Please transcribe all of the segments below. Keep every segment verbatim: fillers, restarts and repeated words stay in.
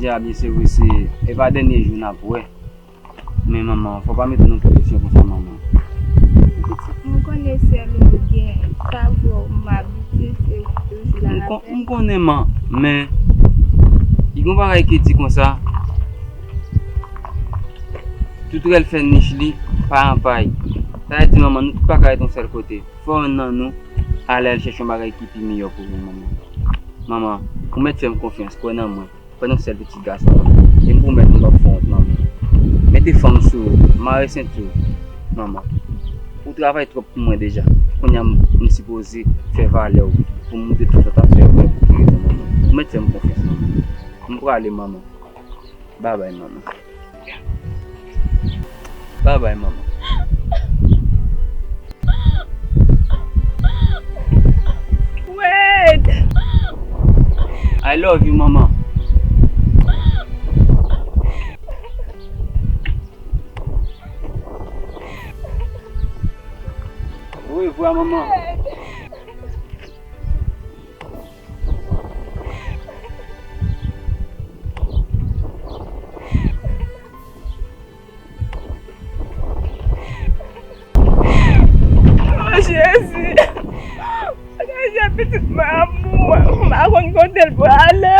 Abyen, se vre, se, e pa dènye jou n ap wè. Men manman, fò pa mete nou presyon konsa, manman. Pitit, mwen konnen sèl ou m gen. Sa vre, m abitye, se ou ki toujou la. M kon-, m konnen, man, men, li gon bagay ki di konsa, tout rèl fè nich li, pa an pay. Sa vle di, manman, nou tout pa ka ret yon sèl kote. Fò youn nan nou ale al chèche yon bagay ki pi miyò pou nou, manman. Manman, ou mèt fè m konfyans, kwè nan mwen. Kwè nan sèl pitit gason an. E m pwomèt nou p ap fè w wont, manman. Mete fanm sou ou, mare senti w, manman. Ou travay twòp pou mwen deja. Kounye a m, m sipoze fè valè w pou m montre tout sa w t ap fè vrè pou ki rezon, manman. Ou mèt fè m konfyans, manman. M prale, manman. Babay, manman. Babay, manman. Wade! I love you, manman. Orevwa, manman. Oh, Jezi! Jezi, pitit mwen an mouri. M pa konn kote l prale.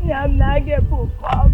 Kounya m lage pou kò m.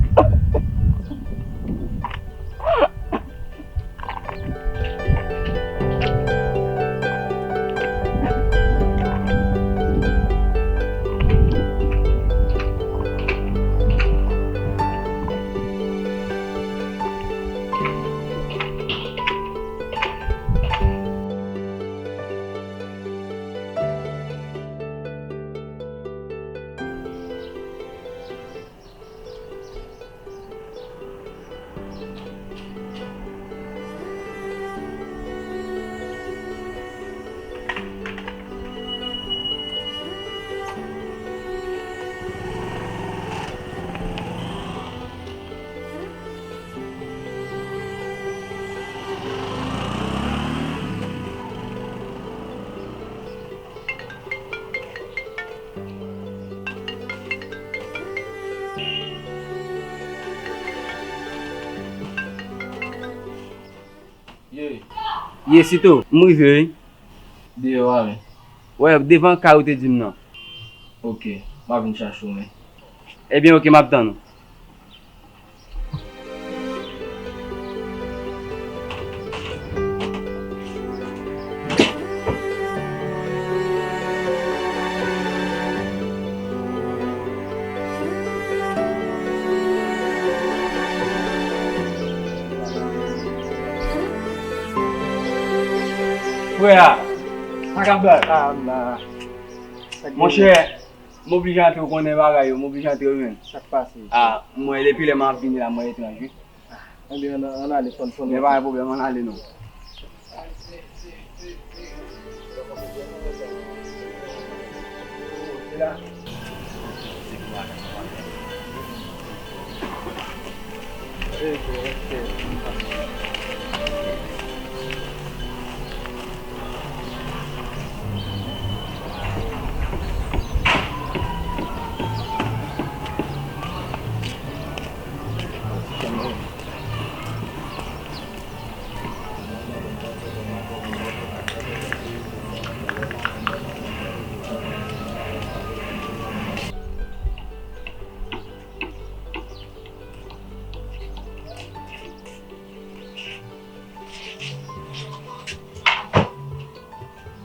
Ye. Ye, Sito, m rive, wi. Deyò a, wi. Wè, devan kay ou te di m nan. Ok, m ap vin chache w, men. Ebyen, ok, m ap tann ou. Frè a, sa k ap bay? Monchè, m oblije antre, ou konnen bagay yo, m oblije antre wi, menn. Sa k pase? Ah, mwen, depi lè m ap vini la, mwen etranj, wi. Anben, ann, ann ale, fò n, fò n. Men pa gen pwoblèm, ann ale non.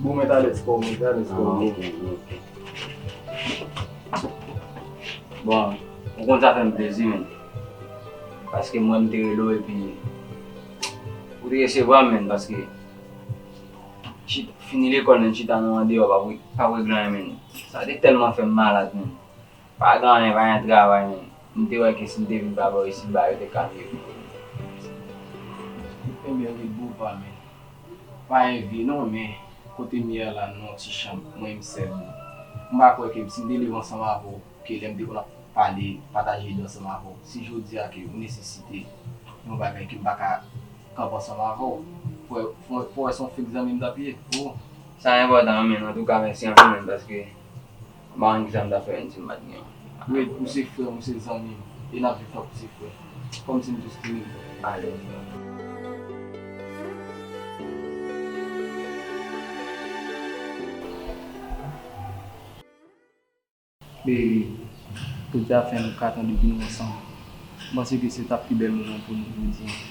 Bon, mwen talè ti kòm, mwen talè ti kòm. Ah, ok, ok. Bon, ou konn sa fè m plezi, menn. Paske mwen, m te rele w epi ou te resevwa m, menn, paske chit-, fini lekòl, menn, chita nan andeyò, pa pou, pa pou regle anyen, menn. Sa te tèlman fè m malad, menn. Pa gen anyen, pa gen travay, menn. M te wè ke si m te vin pa bò isit, bagay yo te ka mye pou mwen. Ebyen, wi, bro pa, menn. Pa envye non, men kote m ye a la, nan yon ti chanm, mwen menm sèl. M pa kwè ke si m te leve ansanm avè w, ke lè m te konn ap pale, pataje ide ansanm avè w, si jodi a ke ou nesesite yon bagay ke m pa ka kanpe ansanm avè w, pou wè, pou wè, pou wè se yon fake zanmi m t ap ye, bro. Sa enpòtan, men antouka, mèsi anpil, men, paske m pa konn kisa m ta fè, menm si m pa t gen yon. Wi, ou se frè m, ou se zanmi m, e n ap viv tankou se frè. Kòmsi m tou se frè. Alèz, frè. Baby, jodi a fè nou kat an depi nou ansanm. M panse ke se t ap pi bèl moman pou nou jodi a.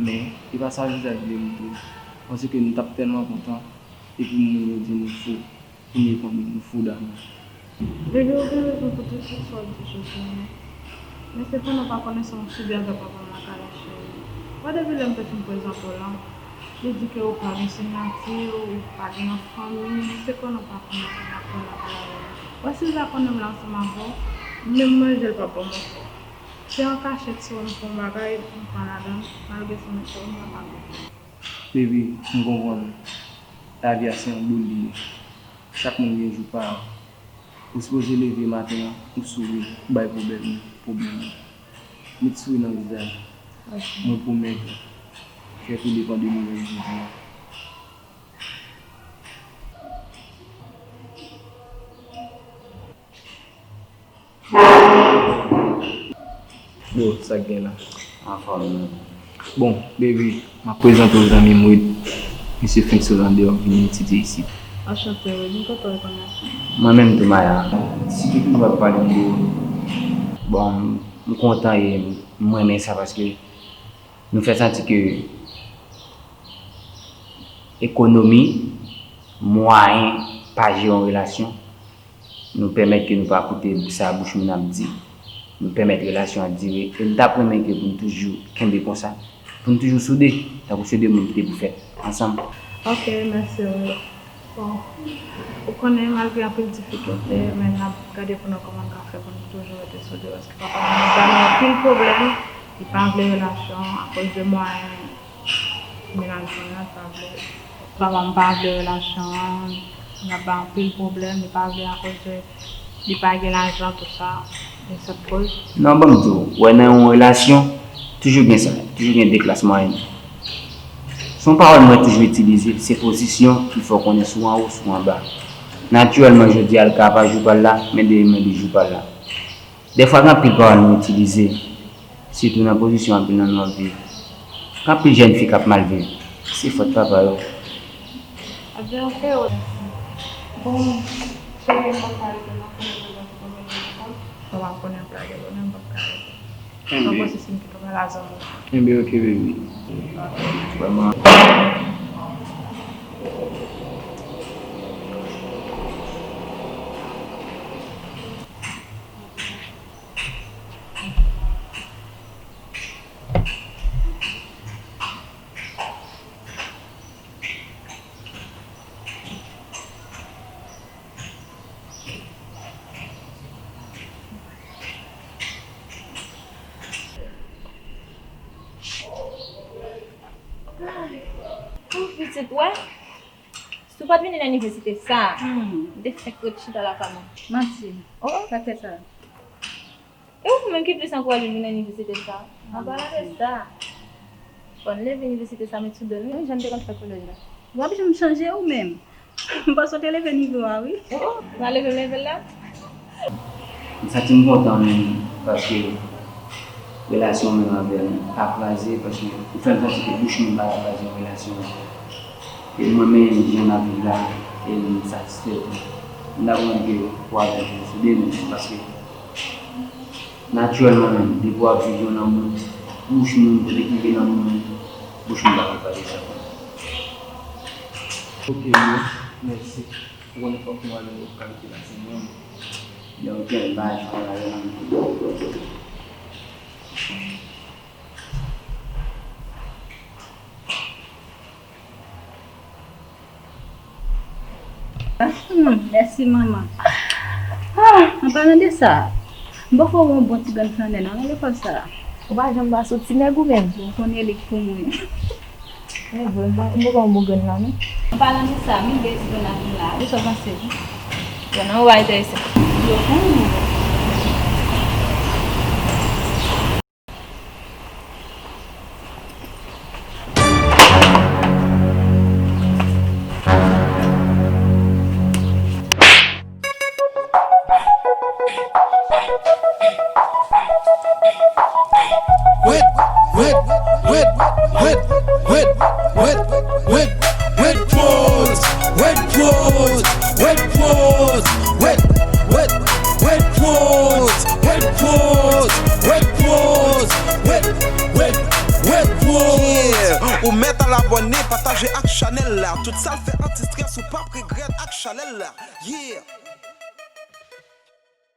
Men, e pa sa vizaj li montre. M panse ke nou t ap tèlman kontan, epi moun yo di nou fou. Premye konbyen nou fou damou. Baby, ou gen rezon pou tout sa w di jodi a. Men sepandan, pa konnen sa w sibi avèk papa m la, Kayla cheri. Wè, depi lè m te fin prezante w la, li di ke ou pa gen siyati, ou pa gen yon fanmi, sepandan, pa konnen sa l ap fè la, Kayla. Wè, si l ta konnen m la ansanm avè w, menm manje l p ap ban m ankò. Se an kachèt, si w wè m fè yon bagay, m pran ladan l, malgre se mwen ki fè l, m pa ka. Baby, m konprann. Lavi a se yon boul li ye. Chak moun gen jou pa yo. Ou sipoze leve maten an, ou souri, ou bay pwoblèm yo, pwoblèm yo. Met souri nan vizaj ou. Ok. Mwen pwomèt ou, fè tou depann de nouvèl jodi a. Yo, sa k gen la? Anfòm, non. Bon, baby, m ap prezante w zanmi m Wade. Misye fenk sot andeyò vini etidye isit. Anchante, Wade. M kontan rekonèt ou. Mwen menm tou, Maya. Si tout moun ap pale m de ou, bon, m, m kontan e m renmen sa paske nou fè santi ke ekonomi, mwayen pa jere yon relasyon, nou pèmèt ke nou pa koute sa bouch moun ap di. Nou pèmèt relasyon an dire. E m t ap renmen ke pou n toujou kenbe konsa. Pou n toujou soude, tankou se de moun ki te pou fèt ansanm. Ok, mèsi, Wade. Bon, ou konnen, malgre anpil difikilte, men n ap gade pou n wè kòman n ka fè pou n toujou rete soude, paske papa m ba nou anpil pwoblèm. Li pa vle relasyon an akoz de mwayen mennaj mwen an, li pa vle. Papa m pa vle relasyon an, n ap bay anpil pwoblèm, li pa vle akoz de li pa gen lajan, tout sa, e sòt koz. Non, ban m di w, wè, nan yon relasyon, toujou gen sa, toujou gen de klas mwayèn. Se yon pawòl mwen toujou itilize, se pozisyon ki fè w konnen si w anwo, si w anba. Natirèlman, jodi a, l ka pa jou pa l la, men demen li jou pa l la. Dèfwa, gen anpil pawòl nou itilize, sitou nan pozisyon anpil nan nou ap viv. Gen anpil jèn fi k ap mal viv, se fòt papa yo. Ebyen, ok, wè. Bon, cheri, m pral rete nan fè yon pwoblèm pou mwen telefòn. Bon, m ap konnen m pral rete, m p ap ka rete. Enben. Mwen panse si m te pral a zanmi. Enben, ok, baby. Vrèman. Oh, pitit, wè. Si w pa t vini nan inivèsite sa a, m te fenk ret chita lakay mwen. Manti. Oh. Sa k fè sa? E ou menm ki plis ankouraje m vin nan inivèsite sa a. An palan de sa, fò n leve inivèsite sa a met sou do n, wi. Wi, jan m te konn fè kolèj la. W ap janm chanje ou menm. M panse w te leve nivo a, wi. Oh, oh, m a leve m leve l la. M santi m kontan menm, paske relasyon mwen avè w pa kraze, paske ou fè m santi ke bouch mwen pa ka kraze yon relasyon. E mwen menm, jan n ap viv la, e m satisfè tou. M ta renmen ke w ap toujou soude nou, paske natirèlman menm, depi w ap viv yon lanmou, bouch moun, kote ki gen lanmou menm, bouch moun pa ka kraze sa. Ok, bro, mèsi. Ou konnen fòk nou al nan lokalite la, se mwen. Donk, baz, mwen al nan Hmm, mèsi, manman. Ah, an palan de sa, m poko wè yon bon ti grenn flannè non, nan lekòl sa a. Ou pa janm ba sou ti nèg ou menm. Bon, ou konnen li k pou mwen. E vre, m pa, m poko wè yon bon grenn la non. An palan de sa, m vle ti grenn la vin la. Kisa w panse? Grenn nan ou pa enterese. Yo, hmm. Wet, wet, wet, wet, wet, wet, wet, wet, wet, wet pwoz, wet pwoz, wet pwoz, wet, wet, wet pwoz, wet pwoz, wet pwoz, wet, wet, wet pwoz. Yeah, ou mèt al abòne, pataje ak chanèl la. Tout sa l fè anti-strès, ou p ap regrèt ak chanèl la. Yeah.